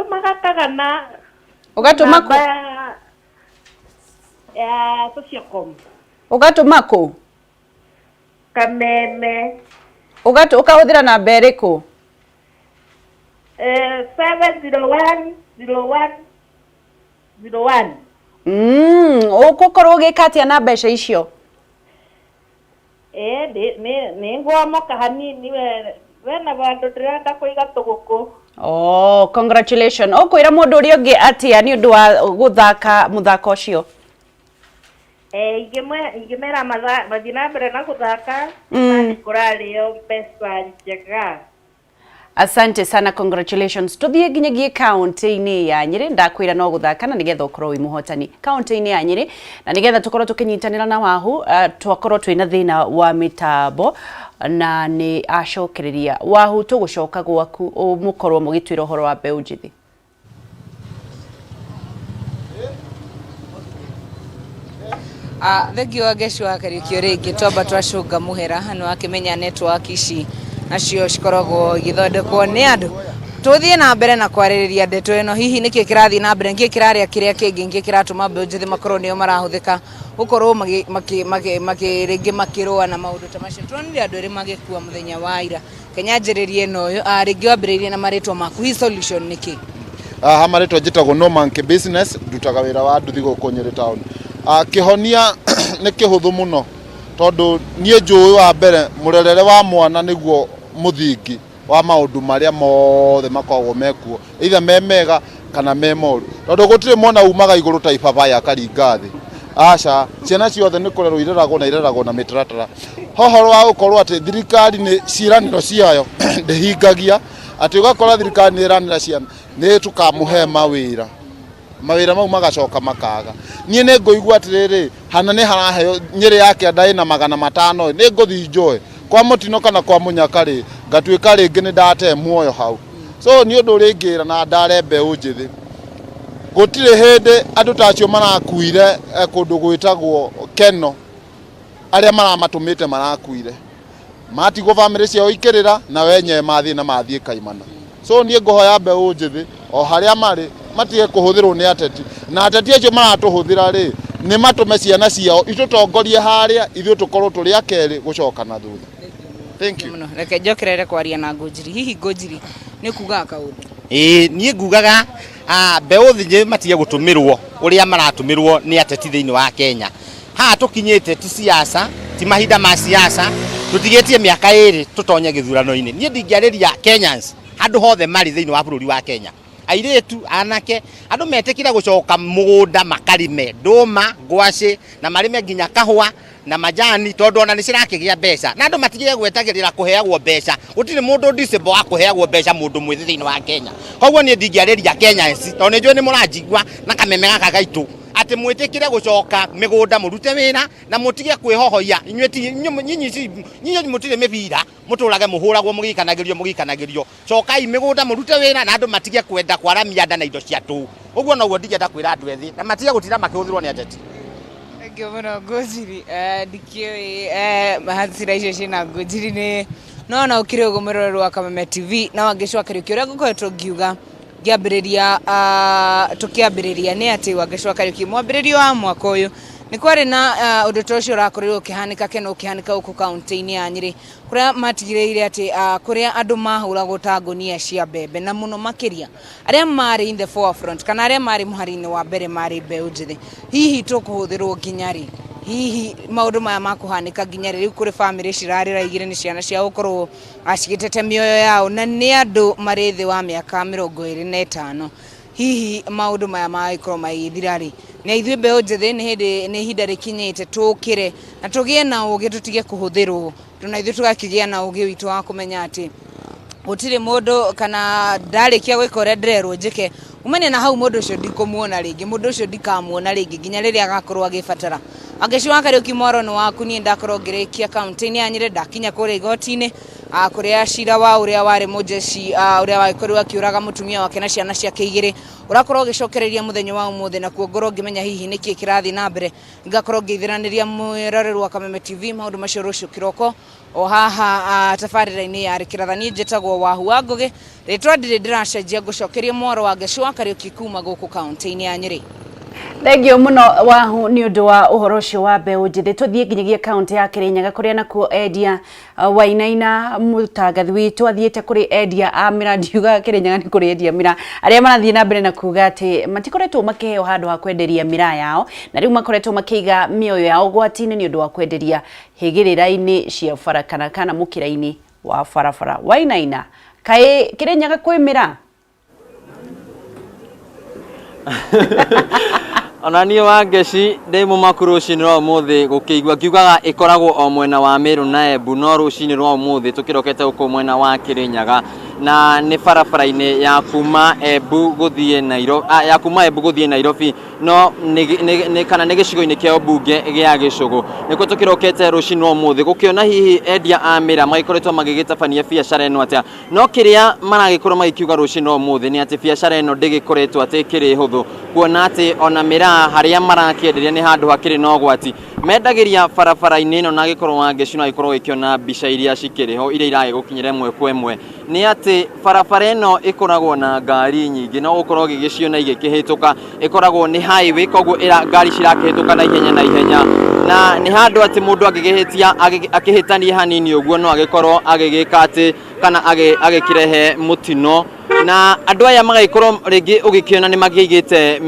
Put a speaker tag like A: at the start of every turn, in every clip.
A: Tũmaga kagana.
B: Ũgatũma
A: Namba
B: kũ?
A: ya Sociocom.
B: Ũgatũma kũ?
A: Kameme.
B: Ũgatũ ũkahũthĩra namba ĩrĩkũ?
A: 701 01 01.
B: Ũgũkorwo ũgĩka atĩa na mbeca icio?
A: Ĩĩ nĩ ngwamoka hanini we wena vandũ ndĩrenda kũiga tũgũkũ.
B: Oh, congratulations. Ũkwĩra mũndũ ũrĩa ũngĩ atĩa nĩ ũndũ wa gũthaka mũthako ũcio?
A: Eh, ingĩmera mathiĩ na mbere na gũthaka na nĩ kũrarĩo mbeca njega.
B: Asante sana, congratulations. Tuthiĩ nginyagie kaunti-inĩ ya Nyĩrĩ. Ndakwĩra no gũthaka na nĩgetha ũkorwo wĩ mũhotani kaunti-inĩ ya Nyĩrĩ, na nĩgetha tũkorwo tũkĩnyitanĩra na Wahu. Twakorwo twĩna thĩna wa mĩtambo na nĩ acokereria. Wahu, tũgũcoka gwaku mũkorwo mũgĩtwĩra ũhoro wa mbeũ njĩthĩ.
C: Ah, thengio wa Ngeci wa Kariũki. O rĩngĩ twamba twacũnga mũhera nĩ wakĩmenya network ici nacio cikoragwo igĩthondekwo nĩ andũ. Tũthiĩ na mbere na kwarĩrĩria ndeto ĩno, hihi nĩkĩ kĩrathiĩ na mbere, nĩkĩ kĩrarĩa kĩrĩa kĩngĩ, nĩkĩ kĩratũma mbeũ njĩthĩ makorwo nĩo marahũthĩka gũkorwo magĩ- makĩ- makĩ- makĩ- rĩngĩ makĩrũa na maũndũ ta macio. Tuonire andũ erĩ magĩkua mũthenya wa ira. Kenya njĩrĩrie na ũyũ. Ah, rĩngĩ wambĩrĩirie na marĩtwa maku, hihi solution nĩ kĩ?
D: Haha marĩtwa njĩtagwo No Monkey Business, ndutaga wĩra wa nduthi gũkũ Nyĩrĩ town. Kĩhonia nĩ kĩhũthũ mũno tondũ niĩ njũĩ wa mbere mũrerere wa mwana nĩguo mũthingi wa maũndũ marĩa mothe makoragwo mekuo, either me mega kana me moru, tondũ gũtirĩ mwana umaga igũrũ ta ibabaĩ akaringa thĩ. Aca, ciana ciothe nĩ kũrerwo ireragwo na ireragwo na mĩtaratara. Hohoro wa gũkorwo atĩ thirikari nĩ ciĩranĩro ciayo ndĩhingagia, atĩ ũgakora thirikari nĩ ĩranĩra ciana nĩ tũkamũhe mawĩra, mawĩra mau magacoka makaga. Niĩ nĩ ngũigua atĩrĩrĩ, hana nĩ haraheo Nyĩrĩ ya kĩanda ĩna 500 ĩ, nĩ ngũthiĩ njoe kwa mũtino kana kwa mũnyaka rĩ, ngatuĩka rĩngĩ nĩ ndate muoyo hau. So nĩ ũndũ ũrĩa ingĩra na ndare mbeũ njĩthĩ, gũtirĩ hĩndĩ andũ ta acio marakuire kũndũ gwĩtagwo Keno, arĩa maramatũmĩte marakuire matigwo bamĩrĩ ciao ikĩrĩra na wenyewe mathiĩ na mathiĩ kaimana. So niĩ ngũhoya mbeũ njĩthĩ o harĩa marĩ matige kũhũthĩrwo nĩ ateti, na ateti acio maratũhũthĩra rĩ, nĩ matũme ciana ciao itũtongorie harĩa ithuĩ tũkorwo tũrĩ akerĩ gũcoka na thutha. Thank you.
C: Mũno. Reke njokerere kwaria na Ngũnjiri. Hihi Ngũnjiri nĩ kugaga kaũndũ?
E: Ĩĩ, niĩ ngugaga mbeũ njĩthĩ matige gũtũmĩrwo ũrĩa maratũmĩrwo nĩ ateti thĩinĩ wa Kenya. Haha tũkinyĩte ti siasa, ti mahinda ma siasa, tũtigĩtie mĩaka 2 tũtonye gĩthurano-inĩ. Niĩ ndingĩarĩria Kenyans handũ hothe marĩ thĩinĩ wa bũrũri wa Kenya. Airĩtu, anake, andũ metĩkĩre gũcoka mũgũnda makarĩme ndũma, ngwacĩ na marĩme nginya kahũa na majani, tondũ ona nĩ cirakĩgĩa mbeca, na andũ matigire gwetagĩrĩra kũheagwo mbeca. Gũtirĩ mũndũ disable wa kũheagwo mbeca mũndũ mwĩthĩ thĩinĩ wa Kenya. Koguo niĩ ndingĩarĩria Kenyans tondũ nĩ njũĩ nĩ mũranjigua na kameme gaka gaitũ, atĩ mwĩtĩkĩre gũcoka mĩgũnda mũrute wĩra na mũtige kwĩhohoia. Inyuĩ ti inyuĩ mũtirĩ mĩbira mũtũrage mũhũragwo mũgĩikanagĩrio mũgĩikanagĩrio. Cokai mĩgũnda mũrute wĩra na andũ matige kwenda kwaramia nda na indo cia tũhũ. Ũguo noguo ndingĩenda kwĩra andũ ethĩ, na matige gũtinda makĩhũthĩrwo nĩ ateti.
C: Thengiũ mũno Ngũnjiri. Ndikĩũĩ hasira icio ciĩna Ngũnjiri nĩ no ona ũkĩrĩ ũguo mwĩroreri wa Kameme TV na Wangeci wa Kariũki, ũrĩa ngũkoretwo ngiuga ngĩambĩrĩria tũkĩambĩrĩria nĩ atĩ Wangeci wa Kariũki, mwambĩrĩrio wa mwaka ũyũ nĩ kwarĩ na ũndũ ta ũcio ũrakorirwo ũkĩhanĩka kena ũkĩhanĩka gũkũ kaũntĩ-inĩ ya Nyĩrĩ, kũrĩa matigĩrĩire atĩ kũrĩa andũ mahũragwo ta ngũnia cia mbembe, na mũno makĩria arĩa marĩ in the forefront kana arĩa marĩ mũhari-inĩ wa mbere marĩ mbeũ njĩthĩ. Hihi tũkũhũthĩrwo nginya rĩ? Hihi maũndũ maya makũhanĩka nginya rĩ? Rĩu kũrĩ bamĩrĩ cirarĩra igĩrĩ nĩ ciana ciao gũkorwo cigĩtete mĩoyo yao, na nĩ andũ marĩ thĩ wa mĩaka 25. Hihi maũndũ maya magĩkorwo magĩthira rĩ? Na ithuĩ mbeũ njĩthĩ nĩ hĩndĩ, nĩ ihinda rĩkinyĩte tũkĩre na tũgĩe na ũgĩ, tũtige kũhũthĩrwo, na ithuĩ tũgakĩgĩa na ũgĩ witũ wa kũmenya atĩ gũtirĩ mũndũ, kana ndarĩkia gwĩka ũrĩa ndĩrerwo njĩke, umania na hau mũndũ ũcio ndikũmuona rĩngĩ, mũndũ ũcio ndikamuona rĩngĩ nginya rĩrĩa agakorwo agĩbatara. Wangeci wa Kariũki, mwaro nĩ waku. Niĩ ndakorwo ngĩrĩkia kaũntĩ-inĩ ya Nyĩrĩ, ndakinya kũrĩa igoti-inĩ. Kuria cira wa uria wari mujeshi uria wagikorirwo akiuraga mutumia wake na ciana ciake igiri urakorwo ugicokereria muthenya wa umuthi, na kuo ngorwo ngimenya hihi niki kirathi na mbere. Ngakorwo ngithiraniria mwiroreri wa Kameme TV maundu macio rucio kiroko o haha tabarĩra-inĩ ya Rĩkĩratha. Niĩ njĩtagwo Wahu wa Ngũgĩ, rĩtwa ndirĩ ndĩracenjia, ngũcokeria mwaro wa Gecua Kariũki kuma gũkũ kaunti-inĩ ya Nyĩrĩ.
B: Thengio muno Wahu nĩ ũndũ wa ũhoro ũcio wa mbeũ njĩthĩ. Tũthiĩ nginyagia kaunti ya Kirinyaga kũrĩa nakuo endia Wainaina mũtangathi witũ athiĩte kũrĩ endia a mĩraa. Ndiuga Kirinyaga nĩ kũrĩ endia mĩraa arĩa marathiĩ na mbere na kuga atĩ matikoretwo makĩheo handũ ha kwenderia mĩraa yao, na rĩu makoretwo makĩiga mĩoyo yao ũgwati-inĩ nĩ ũndũ wa kwenderia hĩgĩrĩra-inĩ cia bara kana mũkĩra-inĩ wa barabara. Wainaina, kaĩ Kirinyaga kwĩ mĩraa?
F: Ona niĩ wa Ngeci ndĩ mũmaku rũcinĩ rwa ũmũthĩ gũkĩigua ngiugaga ĩkoragwo o mwena wa Meru na Embu, no rũcinĩ rwa ũmũthĩ tũkĩrokete gũkũ mwena wa Kirinyaga na nĩ barabara-inĩ ya kuma Embu gũthiĩ Nairobi, ya kuma Embu gũthiĩ Nairobi, no nĩ kana nĩ gĩcigo-inĩ kĩa ũmbunge gĩa Gĩcũgũ nĩkuo tũkĩrokete rũcinĩ rwa ũmũthĩ gũkĩona hihi endia a mĩraa magĩkoretwo magĩgĩtabania biacara ĩno atĩa. No kĩrĩa maragĩkorwo magĩkiuga rũcinĩ rwa ũmũthĩ nĩ atĩ biacara ĩno ndĩgĩkoretwo atĩ ĩkĩrĩ hũthũ, kuona atĩ ona mĩraa harĩa marakĩenderia nĩ handũ hakĩrĩ na ũgwati. Mendagĩria barabara-inĩ ĩno, na agĩkorwo wa Ngeci no agĩkorwo ũgĩkĩona mbica iria cikĩrĩ ho iria iragĩgũkinyĩra ĩmwe kwa ĩmwe, nĩ atĩ barabara ĩno ĩkoragwo na ngari nyingĩ, no gũkorwo ũgĩgĩciona igĩkĩhĩtũka. Ĩkoragwo nĩ highway, koguo ngari cirakĩhĩtũka na ihenya na ihenya, na nĩ handũ atĩ mũndũ angĩgĩhĩtia akĩhĩtanie hanini ũguo no agĩkorwo agĩgĩka atĩ kana agĩkĩrehe mũtino. Na andũ aya magagĩkorwo rĩngĩ ũgĩkĩona nĩ makĩigĩte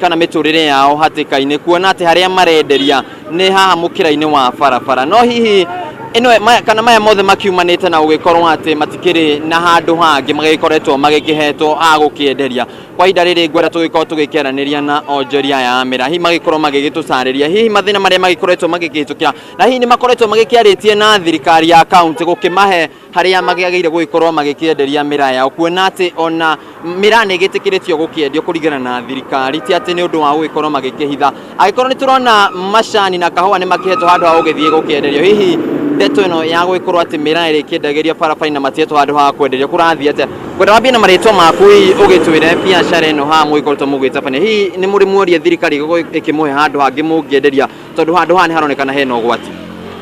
F: kana mĩtũrĩre yao hatĩka-inĩ, kuona atĩ harĩa marenderia nĩ haha mũkĩra-inĩ wa barabara. No hihi ĩno kana maya mothe makiumanĩte na gũgĩkorwo atĩ matikĩrĩ na handũ hangĩ magĩkoretwo magĩkĩhetwo ha gũkĩenderia. Kwa ihinda rĩrĩ ngwenda tũgĩkorwo tũgĩkĩaranĩria na onjoria aya a mĩraa, hihi magĩkorwo magĩgĩtũcarĩria hihi mathĩna marĩa magĩkoretwo magĩkĩhĩtũkĩra, na hihi nĩ makoretwo magĩkĩarĩtie na thirikari ya kaunti gũkĩmahe harĩa magĩagĩrĩire gũgĩkorwo magĩkĩenderia mĩraa yao, kuona atĩ ona mĩraa nĩ ĩgĩtĩkĩrĩtio gũkĩendio kũringana na thirikari, ti atĩ nĩ ũndũ wa gũgĩkorwo magĩkĩhitha. Angĩkorwo nĩ tũrona macani na kahũa nĩ makĩhetwo handũ ha gũgĩthiĩ gũkĩenderio, hihi ndeto ĩno ya gũgĩkorwo atĩ mĩraa ĩrĩkĩendagĩrio barabara-inĩ na matihetwo handũ ha kwenderio kũrathiĩ atĩa? Ngwenda wambie na marĩtwa maku, hihi ũgĩtwĩre biacara ĩno haha mũgĩkoretwo mũgĩtabania, hihi nĩ mũrĩ muoria thirikari ĩkĩmũhe handũ hangĩ mũngĩenderia, tondũ handũ haha nĩ haronekana hena ũgwati?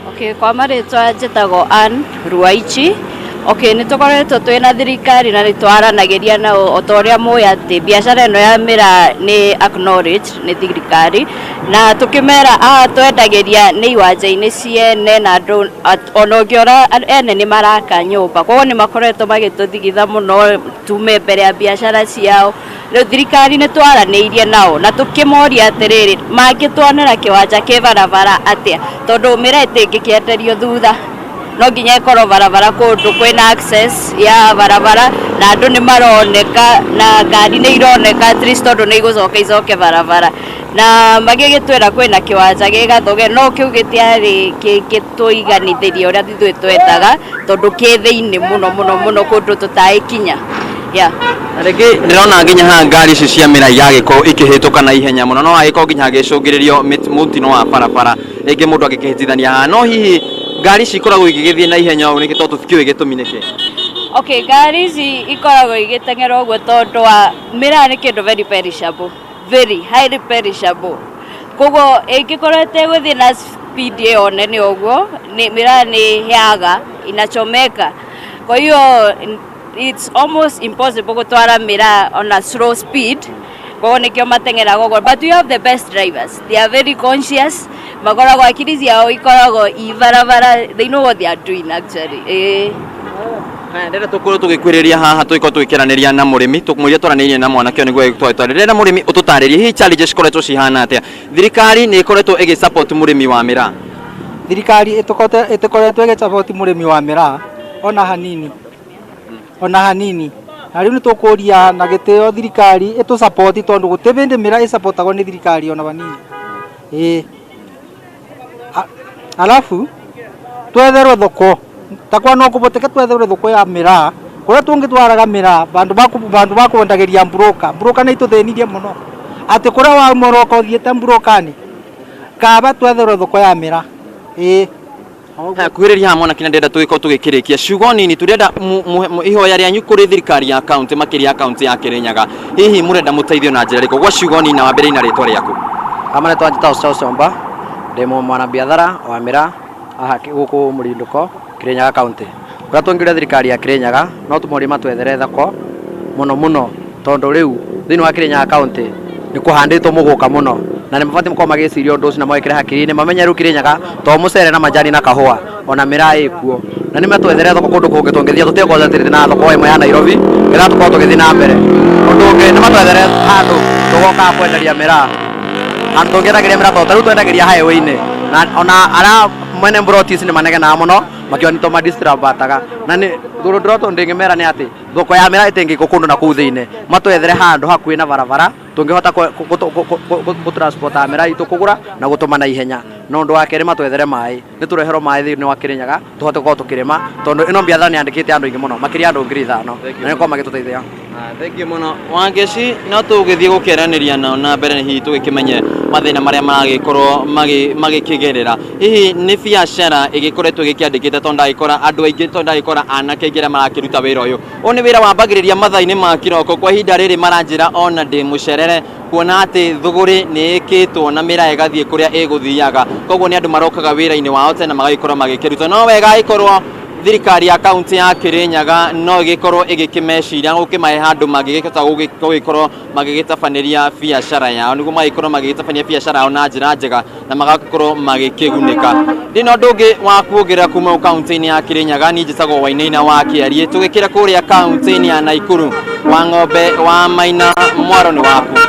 G: Okay, kwa marĩtwa njĩtagwo Ann Ruaichi. Okay, nĩ tũkoretwo twĩna thirikari na nĩ twaranagĩria nao o ta ũrĩa mũĩ atĩ biacara ĩno ya mĩraa nĩ acknowledged nĩ thirikari, na tũkĩmera haha twendagĩria nĩ iwanja-inĩ ciene, na andũ ona ũngĩora ene nĩ maraka nyũmba, koguo nĩ makoretwo magĩtũthigitha mũno tume mbere ya biacara ciao. Rĩu thirikari nĩ twaranĩirie nao na tũkĩmoria atĩrĩrĩ, mangĩtuonera kĩwanja kĩ barabara atĩa, tondũ mĩraa ĩtingĩkĩenderio thutha, no nginya ĩkorwo barabara kũndũ kwĩna access ya barabara na andũ nĩ maroneka na ngari nĩ ironeka at least, tondũ nĩ igũcoka icoke barabara. Na magĩgĩtwĩra kwĩna kĩwanja gĩ Gathoge, no kĩu gĩtiarĩ kĩngĩtũiganithĩria ũrĩa ithuĩ twendaga, tondũ kĩ thĩinĩ mũno mũno mũno kũndũ tũtaĩkinya, yeah.
F: Na rĩngĩ ndĩrona nginya haha ngari ici cia mĩraa iragĩkorwo ikĩhĩtũka na ihenya mũno, no hagĩkorwo nginya hagĩcũngĩrĩrio mũtino wa barabara, rĩngĩ mũndũ angĩkĩhĩtithania haha. No hihi ngari ici ikoragwo igĩgĩthiĩ na ihenya ũũ nĩkĩ, tondũ tũtikĩũĩ gĩtũmi nĩkĩ?
G: Okay, ngari ici ikoragwo igĩteng'era ũguo tondũ wa mĩraa nĩ kĩndũ very perishable, very highly perishable, koguo ĩngĩkorwo ĩtegũthiĩ na speed ĩyo nene ũguo, mĩraa nĩ ĩhĩaga, inachomeka. Kwa hiyo it's almost impossible gũtwara mĩraa on a slow speed, koguo nĩkĩo mateng'eraga ũguo. But we have the best drivers, they are very conscious, makoragwo akiri ciao ikoragwo i barabara, they know what they are doing actually, eh.
F: Haya, ndĩrenda tũkorwo tũgĩkuhĩrĩria haha tũgĩkorwo tũgĩkĩaranĩria na mũrĩmi tũmũria twaranĩirie na mwanake ũyũ nĩguo agĩtware. Ndĩrenda mũrĩmi ũtũtarĩrie hihi challenges cikoretwo cihana atĩa, thirikari nĩ ĩkoretwo ĩgĩ support mũrĩmi wa mĩraa?
H: Thirikari ĩtĩkoretwo ĩgĩsupport mũrĩmi wa mĩraa ona hanini, ona hanini. Na rĩu nĩ tũkũria na gĩtĩo thirikari ĩtũ support, tondũ gũtĩ bĩndĩ mĩraa ĩsupportagwo nĩ thirikari ona hanini, ĩĩ. Alafu twetherwe thoko takwa no kũboteke, twetherwe thoko ya mĩraa kũrĩa tũngĩtwaraga mĩraa bandũ ba kwendagĩria broker. Broker nĩ itũthĩnirie mũno atĩ kũrĩa wauma ũroka ũthiĩte brokani. Kaba twetherwe thoko ya mĩraa, ĩĩ.
F: Haya, kuhĩrĩria haha mwanake na ndĩrenda tũgĩkorwo tũgĩkĩrĩkia ciugo nini tũrenda ihoya rĩanyu kũrĩ thirikari ya kaunti, makĩria ya kaunti ya Kirinyaga. Hihi mũrenda mũteithio na njĩra ĩrĩkũ? Gwa ciugo nini na wambĩrĩrie na rĩtwa rĩaku.
I: Kama nĩtwa njĩtagwo Charles Omba, ndĩ mwanabiathara wa mĩraa haha gũkũ Mũrindũko, Kirinyaga County. Ũrĩa tũngĩũria thirikari ya Kirinyaga no tũmorie matwethere thoko mũno mũno, tondũ rĩu thĩinĩ wa Kirinyaga County nĩ kũhandĩtwo mũgũka mũno, na nĩ mabatiĩ gũkorwo magĩciria ũndũ ũcio na mawĩkĩre hakiri-inĩ, mamenye rĩu Kirinyaga to mũcere na majani na kahũa, ona mĩraa ĩkuo. Na nĩ matwethere thoko kũndũ kũngĩ tũngĩthiĩ, tũtige concentrate na thoko ĩmwe ya Nairobi, nĩgetha tũkorwo tũgĩthiĩ na mbere. Ũndũ ũngĩ nĩ matwethere handũ tũgokaga kwenderia mĩraa, handũ tũngĩendagĩria mĩraa, tondũ ta rĩu twendagĩria highway-inĩ, na ona arĩa mwene mburoti ici nĩ manegenaga mũno makiona nĩ tũmadistrabataga. Na nĩ ũndũ ndĩrotwo ndĩngĩmera nĩ atĩ thoko ya mĩraa ĩtĩngĩkwo kũndũ na kũu thĩinĩ, matwethere handũ hakuhĩ na barabara tũngĩhota gũtransporta mĩraa itũ kũgũra na gũtũma na ihenya. Na ũndũ wa kerĩ matwethere maĩ, nĩ tũreherwo maĩ thĩinĩ wa Kirinyaga tũhote gũkorwo tũkĩrĩma, tondũ ĩno biathara nĩ yandĩkĩte andũ aingĩ mũno, makĩria andũ 5,000, na nĩ gũkorwo magĩtũteithia.
F: Thank you mũno Wangeci, no tũgĩthiĩ gũkĩaranĩria nao na mbere hihi tũgĩkĩmenye mathĩna marĩa maragĩkorwo magĩkĩgerera. Hihi nĩ biacara ĩgĩkoretwo ĩgĩkĩandĩkĩte, tondũ ndagĩkora andũ aingĩ, tondũ ndagĩkora anake aingĩ arĩa marakĩruta wĩra ũyũ. Ũyũ nĩ wĩra wambagĩrĩria mathaa-inĩ ma kĩroko. Kwa ihinda rĩrĩ maranjĩra ona ndĩ mũcerere, kuona atĩ thũgũrĩ nĩ ĩkĩtwo na mĩraa ĩgathiĩ kũrĩa ĩgũthiaga, koguo nĩ andũ marokaga wĩra-inĩ wao tene magagĩkorwo magĩkĩruta. No wega ĩkorwo thirikari ya kaunti ya Kirinyaga no ĩgĩkorwo ĩgĩkĩmeciria gũkĩmahe handũ mangĩgĩhota gũgĩkorwo magĩgĩtabanĩria biacara yao, nĩguo magĩkorwo magĩgĩtabania biacara yao na njĩra njega na magakorwo magĩkĩgunĩka. Ndĩ na ũndũ ũngĩ wa kuongerera kuma kaunti-inĩ ya Kirinyaga. Niĩ njĩtagwo Wainaina wa Kĩariĩ, tũgĩkĩra kũrĩa kaunti-inĩ ya Naikuru. Wa ng'ombe wa Maina, mwaro nĩ waku.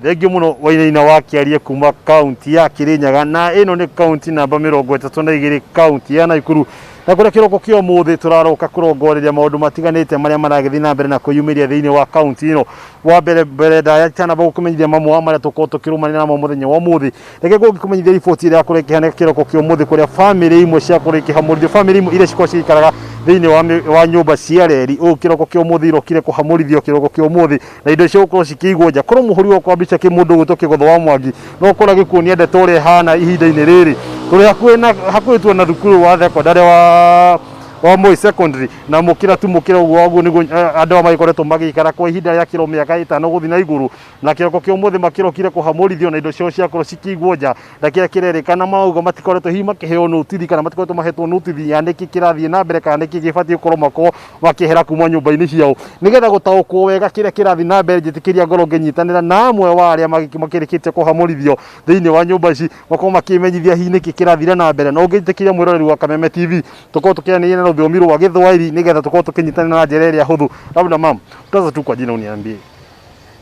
J: Thengiũ mũno Wainaina wa Kĩariĩ kuma kaunti ya Kirinyaga, na ĩno nĩ kaunti namba 32, kaunti ya Naikuru, na kũrĩa kĩroko kĩa ũmũthĩ tũraroka kũrongoreria maũndũ matiganĩte marĩa maragĩthiĩ na mbere na kwĩyumĩria thĩinĩ wa kaunti ĩno. Wa mbere mbere ndaya itanamba gũkũmenyithia mamwe wa marĩa tũkorwo tũkĩrũmanĩra namo mũthenya wa ũmũthĩ, reke ngũkũmenyithia riboti ĩrĩa yakorwo ĩkĩhanĩka kĩroko kĩa ũmũthĩ, kũrĩa bamĩrĩ imwe ciakorwo ikĩhamũrithio, bamĩrĩ imwe iria cikorwo cigĩikaraga thĩinĩ wa nyũmba cia reri ũũ kĩroko kĩa ũmũthĩ irokire kũhamũrithio kĩroko kĩa ũmũthĩ, na indo icio gũkorwo cikĩigwo nja. Korwo mũhũri wakwa mbica kĩmũndũ ũgwĩtwo Kĩgotho wa Mwangi no ũkorwo agĩkuonia ndeto ũrĩa ĩhana ihinda-inĩ rĩrĩ. Tũrĩ hakuhĩ na hakuhĩ tu na thukuru wa thekondarĩ wa Moi Secondary, na mũkĩra tu mũkĩra ũguo waguo nĩguo andũ aya magĩkoretwo magĩikara kwa ihinda rĩa kĩro mĩaka 5 gũthiĩ na igũrũ, na kĩroko kĩa ũmũthĩ makĩrokire kũhamũrithio na indo ciao ciakorwo cikĩigwo nja, na kĩrĩa kĩrerĩkana marauga matikoretwo hihi makĩheo notithi kana matikoretwo mahetwo notithi ya nĩkĩ kĩrathiĩ na mbere kana nĩkĩ gĩbatiĩ gũkorwo makorwo makĩehera kuma nyũmba-inĩ ciao. Nĩgetha gũtaũkwo wega kĩrĩa kĩrathiĩ na mbere, njĩtĩkĩria ngorwo ngĩnyitanĩra na amwe wa arĩa makĩrĩkĩtie kũhamũrithio thĩinĩ wa nyũmba ici, makorwo makĩmenyithia hihi nĩkĩ kĩrathire na mbere. Na ũngĩnjĩtĩkĩria mwĩroreri wa Kameme TV, tũkorwo tũkĩaranĩria na rũthiomi rwa Gĩthwaĩri nĩgetha tũkorwo tũkĩnyitanĩra na njĩra ĩrĩa hũthũ. Labda mam, utaanza tu kwa jina uniambie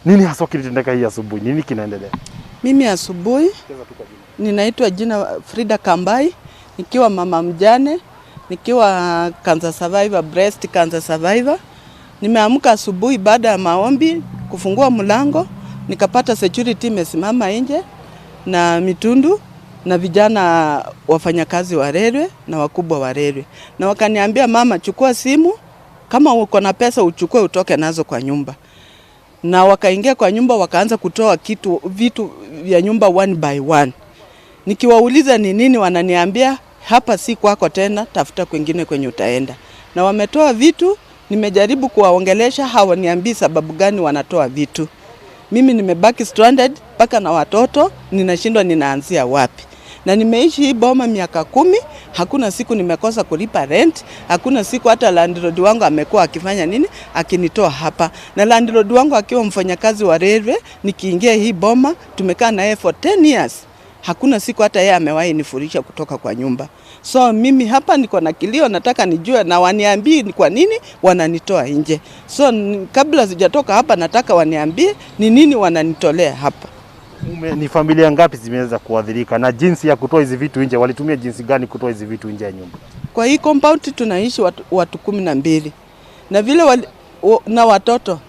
J: nini haswa kilitendeka hii asubuhi, nini kinaendelea?
K: Mimi asubuhi ninaitwa jina Frida Kambai, nikiwa mama mjane, nikiwa cancer survivor, breast cancer survivor. Nimeamka asubuhi baada ya maombi, kufungua mlango nikapata security imesimama nje na mitundu na vijana wafanyakazi wa railway na wakubwa wa railway, na wakaniambia, mama, chukua simu, kama uko na pesa uchukue utoke nazo kwa nyumba. Na wakaingia kwa nyumba wakaanza kutoa vitu vya nyumba one by one. Nikiwauliza ni nini, wananiambia hapa si kwako tena, tafuta kwingine kwenye utaenda. Na wametoa vitu, nimejaribu kuwaongelesha, hawaniambii sababu gani wanatoa vitu. Mimi nimebaki stranded mpaka na watoto, ninashindwa ninaanzia wapi. Na nimeishi hii boma miaka 10, hakuna siku nimekosa kulipa rent, hakuna siku hata landlord wangu amekuwa akifanya nini, akinitoa hapa. Na landlord wangu akiwa mfanyakazi wa railway, nikiingia hii boma, tumekaa na yeye for 10 years. Hakuna siku hata yeye amewahi nifurisha kutoka kwa nyumba. So mimi hapa niko na kilio, nataka nijue na waniambie ni kwa nini wananitoa nje. So kabla sijatoka hapa nataka waniambie ni nini wananitolea hapa.
J: Ni familia ngapi zimeweza kuadhirika na jinsi ya kutoa hizi vitu nje, walitumia jinsi gani kutoa hizi vitu nje ya nyumba?
K: Kwa hii compound tunaishi watu 12 na vile na watoto.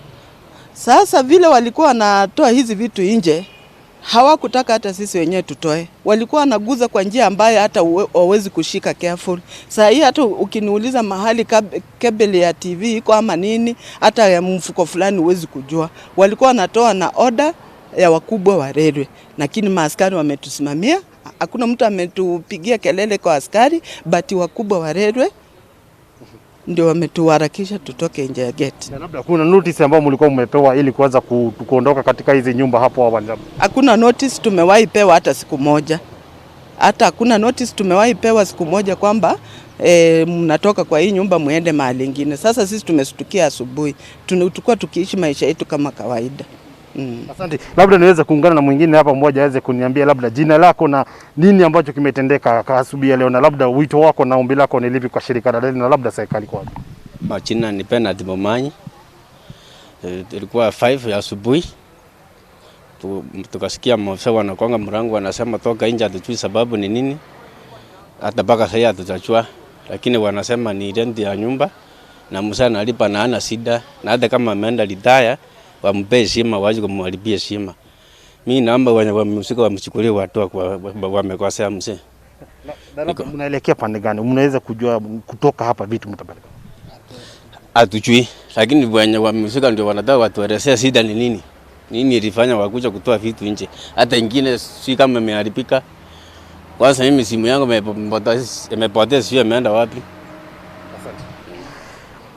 K: Sasa vile walikuwa wanatoa hizi vitu nje, hawakutaka hata sisi wenyewe tutoe. Walikuwa wanaguza kwa njia ambayo hata hauwezi kushika careful. Saa hii hata ukiniuliza mahali cable ya TV iko ama nini, hata ya mfuko fulani huwezi kujua. Walikuwa wanatoa na order ya wakubwa wa railway, lakini maaskari wametusimamia. Hakuna mtu ametupigia kelele kwa askari, but wakubwa wa railway ndio wametuharakisha tutoke nje ya gate.
J: Na labda kuna notice ambayo mlikuwa mmepewa ili kuanza kuondoka katika hizi nyumba hapo awali labda?
K: Hakuna notice tumewahi pewa hata siku moja, hata hakuna notice tumewahi pewa siku moja kwamba mnatoka kwa hii nyumba muende mahali ingine. Sasa sisi tumestukia asubuhi, tulikuwa tukiishi maisha yetu kama kawaida.
J: Asante. Labda niweze kuungana na mwingine hapa mmoja aweze kuniambia labda jina lako na nini ambacho kimetendeka asubuhi ya leo, na labda wito wako na ombi lako ni lipi kwa shirika la reli na labda serikali kwa
L: Majina ni Bernard Momanyi. Ilikuwa 5 ya asubuhi, tukasikia maafisa wanakonga mlango wanasema toka nje, hatujui sababu ni nini, hata mpaka sasa hatujajua, lakini wanasema ni rent ya nyumba na mzee analipa na hana shida, na hata kama ameenda retire wampe heshima, waje kumharibia heshima. Mimi naomba wenye wamehusika wamchukulie hatua kwa wamekosea mzee.
J: Na labda mnaelekea pande gani? Mnaweza kujua kutoka hapa vitu mtapeleka?
L: Hatujui, lakini wenye wamehusika ndio wanataka watuelezee shida ni nini. Nini ilifanya wakuja kutoa vitu nje. Hata ingine si kama imeharibika. Kwanza mimi simu yangu imepotea, sijui imeenda wapi.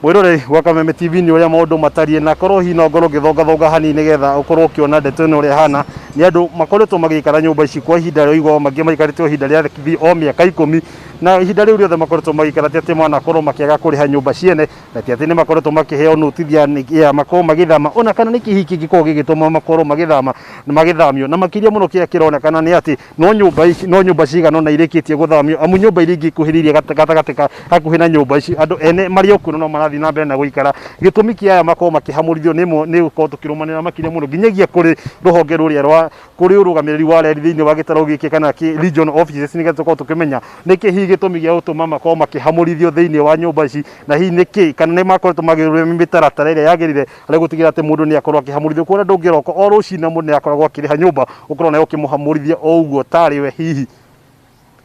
J: Mwirore wa Kameme TV nĩ ũrĩa maũndũ matariĩ, na korwo hihi no ngorwo ngĩthongathonga hanini nĩgetha ũkorwo ũkĩona ndeto ĩno ũrĩa ĩhana. Nĩ andũ makoretwo magĩikara nyũmba ici kwa ihinda rĩa igwa, mangĩ maikarĩte ihinda rĩa o mĩaka 10, na ihinda rĩu rĩothe makoretwo magĩikara ti atĩ manakorwo makĩaga kũrĩha nyũmba ciene, na ti atĩ nĩ makoretwo makĩheo notithi ya makorwo magĩthama, ona kana nĩ kĩhi kĩngĩkorwo gĩgĩtũma makorwo magĩthama na magĩthamio. Na makĩria mũno kĩrĩa kĩronekana nĩ atĩ no nyũmba ici, no nyũmba cigana ũna irĩkĩtie gũthamio, amu nyũmba iria ingĩ ikuhĩrĩirie gatagatĩ ka hakuhĩ na nyũmba ici andũ ene marĩ o kuo no marathiĩ na mbere na gũikara. Gĩtũmi kĩa aya makorwo makĩhamũrithio nĩ gũkorwo tũkĩrũmanĩra makĩria mũno nginyagia kũrĩ rũhonge rũrĩa rwa kũrĩ ũrũgamĩrĩri wa reri thĩinĩ wa gĩtarũ gĩkĩ kana kĩ region offices, nĩgetha tũkorwo tũkĩmenya nĩkĩ hihi gĩtũmi gĩa gũtũma makorwo makĩhamũrithio thĩinĩ wa nyũmba ici, na hihi nĩkĩ kana nĩ makoretwo magĩrũmĩrĩra mĩtaratara ĩrĩa yagĩrĩire harĩ gũtigĩrĩra atĩ mũndũ nĩ akorwo akĩhamũrithio. Kuona ndũngĩroka o rũcinĩ na mũndũ nĩ akoragwo akĩrĩha nyũmba, ũkorwo nawe ũkĩmũhamũrithia o ũguo tarĩ we hihi.